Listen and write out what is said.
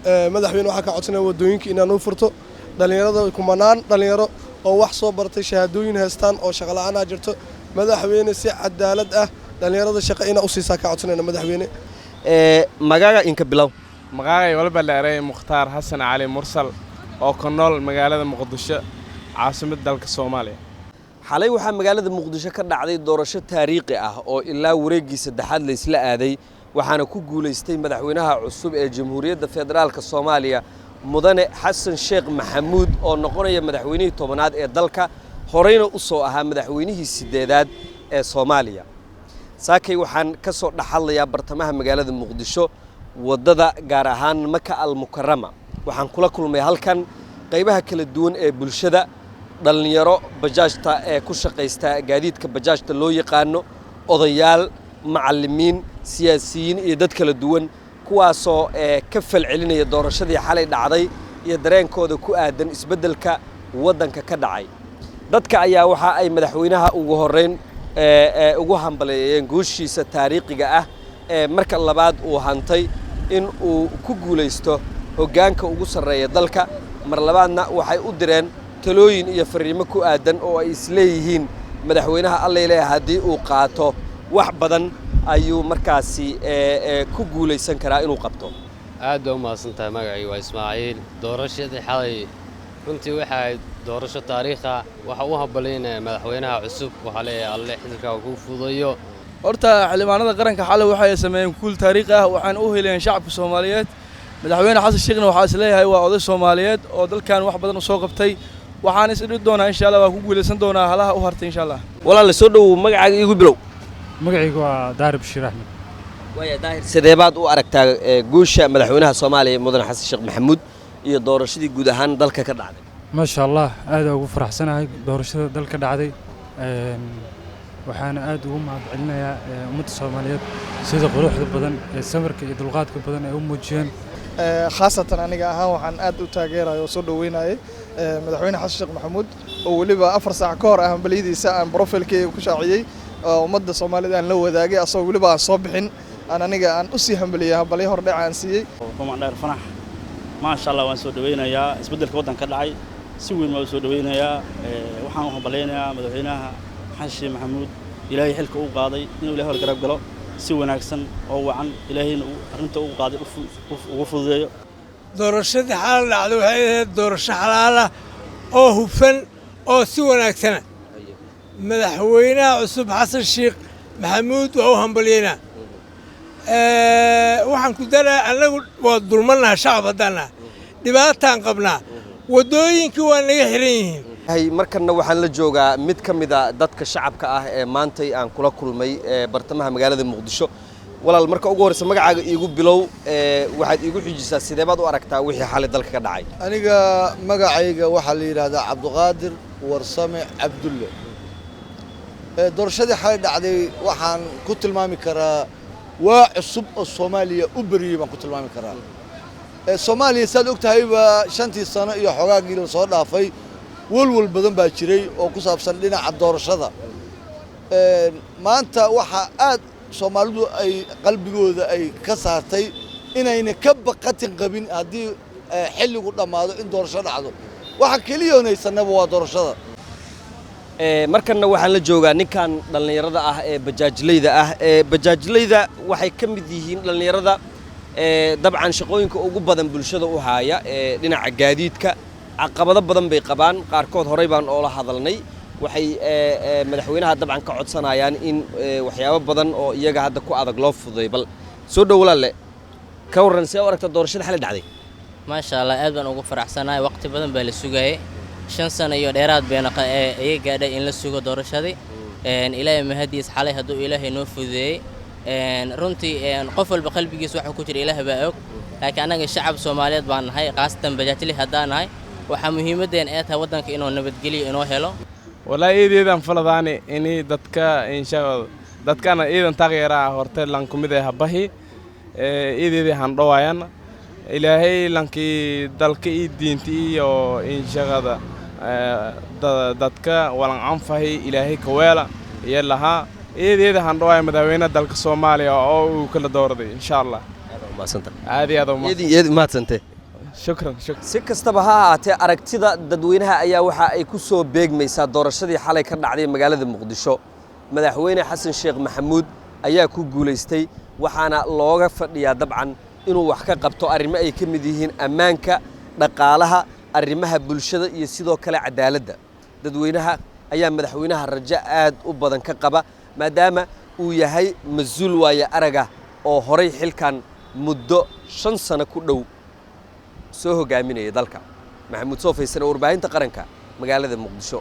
Madaxweyne, waxaa ka codsanaya waddooyinka inaan u furto dhallinyarada. Kumanaan dhallinyaro oo wax soo bartay, shahaadooyin haystaan oo shaqo la'aan jirto. Madaxweyne, si cadaalad ah dhallinyarada shaqo inaa u siisaa ka codsanayna, madaxweyne. Magaaga inka bilow. Magacay walba leeray Mukhtaar Xasan Cali Mursal oo ku nool magaalada Muqdisho, caasimadda dalka Soomaaliya. Xalay waxaa magaalada Muqdisho ka dhacday doorasho taariikhi ah oo ilaa wareeggii saddexaad laysla aaday, waxaana ku guulaystay madaxweynaha cusub ee Jamhuuriyadda Federaalka Soomaaliya, Mudane Xasan Sheekh Maxamuud, oo noqonaya madaxweynihii 10aad ee dalka, horeyna u soo ahaa madaxweynihii 8aad ee Soomaaliya. Saakay waxaan ka soo dhexadlayaa bartamaha magaalada Muqdisho, waddada gaar ahaan Maka Al Mukarama. Waxaan kula kulmay halkan qaybaha kala duwan ee bulshada, dhallinyaro bajaajta ee ku shaqaysta, gaadiidka bajaajta loo yaqaano, odayaal, macallimiin, siyaasiyiin iyo dad kala duwan, kuwaasoo ka falcelinaya doorashadii xalay dhacday iyo dareenkooda ku aadan isbeddelka waddanka ka dhacay. Dadka ayaa waxa ay madaxweynaha ugu horreyn ugu hambaleeyeen guushiisa taariikhiga ah ee marka labaad uu hantay in uu ku guulaysto hoggaanka ugu sarreeya dalka. Mar labaadna waxay u direen talooyin iyo fariimo ku aadan oo ay isleeyihiin madaxweynaha allayle haddii uu qaato wax badan ayuu markaasi ku guulaysan karaa inuu qabto. Aad baa u mahadsan tahay. Magacii waa Ismaaciil. Doorashadii xalay runtii waxay ahayd doorasho taariikha. Waxa u hambalyaynaya madaxweynaha cusub. Waxaa leeyahay, Alle xilkaa kuu fududayo. Horta xildhibaanada qaranka xalay waxay sameeyeen guul taariikhi ah, waxaana u heleen shacabka Soomaaliyeed. Madaxweyne Xasan Sheekhna waxaa is leeyahay waa oday Soomaaliyeed oo dalkan wax badan u soo qabtay. Waxaan is idhi doonaa, insha Allah, waa ku guulaysan doonaa halaha u hartay, insha Allah. Walaal, soo dhowow. Magacaaga iigu bilow. Magacaygu waa Daahir Bashiir Axmed. Waaya Daahir, sidee baad u aragtaa guusha madaxweynaha Soomaaliya, Mudane Xasan Sheekh Maxamuud, iyo doorashadii guud ahaan dalka ka dhacday? Maasha Allah, aad ugu faraxsanahay doorashada dalka dhacday. Waxaana aad ugu mahad celinayaa ummadda Soomaaliyeed sida quruxda badan ee samirka iyo dulqaadka badan ay u muujiyeen. Khaasatan aniga ahaan waxaan aad u taageeraya oo soo dhoweynayay madaxweyne Xasan Sheekh Maxamuud, oo weliba 4 saac ka hor ah hambalyadiisa aan profile-keyga ku shaaciyey oo ummadda Soomaalida aan la wadaagay, asagoo weliba aan soo bixin aan aniga aan u sii hambaliyey, hambalyo hordhac aan siiyey. Dheer Fanax. Maasha Allah, waan soo dhaweynayaa isbeddelka waddanka ka dhacay. Si weyn waan u soo dhaweynayaa. Waxaan u hambalyaynayaa madaxweynaha Xasan Sheekh Maxamuud. Ilaahay xilka uu qaaday inuu Ilahay garab galo si wanaagsan oo wacan, Ilaahayna uu arrinta uu qaaday ugu fududeeyo. Doorashadii xalal dhacday waxay ahayd doorasho xalaala oo hufan oo si wanaagsana. Madaxweynaha cusub Xasan Sheekh Maxamuud waa u hambalyeynaa. Waxaan ku daraa, annagu waa dulmannaha shacab haddaan naha, dhibaataan qabnaa, waddooyinkii waa naga xiran yihiin. Markanna waxaan la joogaa mid ka mid a dadka shacabka ah ee maantay aan kula kulmay bartamaha magaalada Muqdisho. Walaal, marka ugu horreysa magacaaga iigu bilow, waxaad iigu xijisaa sidee baad u aragtaa wixii xalay dalka ka dhacay? Aniga magacayga waxaa la yidhaahdaa Cabdiqaadir Warsame Cabdulle. Doorashadii xalay dhacday waxaan ku tilmaami karaa waa cusub oo Soomaaliya u beriyey baan ku tilmaami karaa. Soomaaliya, saad og tahayba, 5tii sano iyo xogaagii la soo dhaafay walwal badan baa jiray oo ku saabsan dhinaca doorashada. Maanta waxaa aad Soomaalidu ay qalbigooda ay ka saartay inayna ka baqatin qabin haddii xilligu dhammaado in doorasho dhacdo. Waxa keliya oon haysanaba waa doorashada. Markanna waxaan la joogaa ninkan dhallinyarada ah ee bajaajleyda ah. Bajaajleyda waxay ka mid yihiin dhallinyarada dabcan shaqooyinka ugu badan bulshada u haaya ee dhinaca gaadiidka. Caqabado badan bay qabaan qaarkood, horey baan oola hadalnay. Waxay madaxweynaha dabcan ka codsanayaan in waxyaabo badan oo iyaga hadda ku adag loo fududay. Bal soo dhow walaalle, ka warran, see u aragta doorashada xalay dhacday? Maasha Allah, aad baan ugu faraxsanahay. Waqti badan baa la sugayay, 5 sano iyo dheeraad bayna iga gaadhay in la sugo doorashadii. Ilaahay mahadiis, xalay hadduu Ilaahay noo fududeeyey. Runtii qof walba qalbigiisa waxa ku jira Ilaah baa og, laakiin annaga shacab Soomaaliyeed baan nahay, khaasatan bajaajli haddaan nahay, waxaa muhiimaddeen ee tahay waddanka inuu nabadgelyo inoo helo. Wallaahi eedeedan faladaani ini dadka insha dadkana iidan taageeraa horte lankumid ee habahi eedeedii handhowaayan. Ilaahay lankii dalka iyo diinta iyo inshaqada dadka walan anfahi Ilaahay kaweela iyo lahaa. Eedeeda handhowaaya madaxweynaha dalka Soomaaliya oo uu kala doorday, insha Allah. Aad iyo aad. Eed mahadsante. Shukran, shukran. Si kastaba ha ahaatee, aragtida dadweynaha ayaa waxa ay ku soo beegmaysaa doorashadii xalay ka dhacday magaalada Muqdisho. Madaxweyne Xasan Sheekh Maxamuud ayaa ku guulaystay, waxaana looga fadhiyaa dabcan inuu wax ka qabto arrimo ay ka mid yihiin ammaanka, dhaqaalaha, arrimaha bulshada iyo sidoo kale cadaaladda. Dadweynaha ayaa madaxweynaha rajo aad u badan ka qaba, maadaama uu yahay mas-uul waaye araga oo horay xilkan muddo 5 sano ku dhow soo hogaaminaya dalka. Maxamuud Soofaysan, warbaahinta qaranka, magaalada Muqdisho.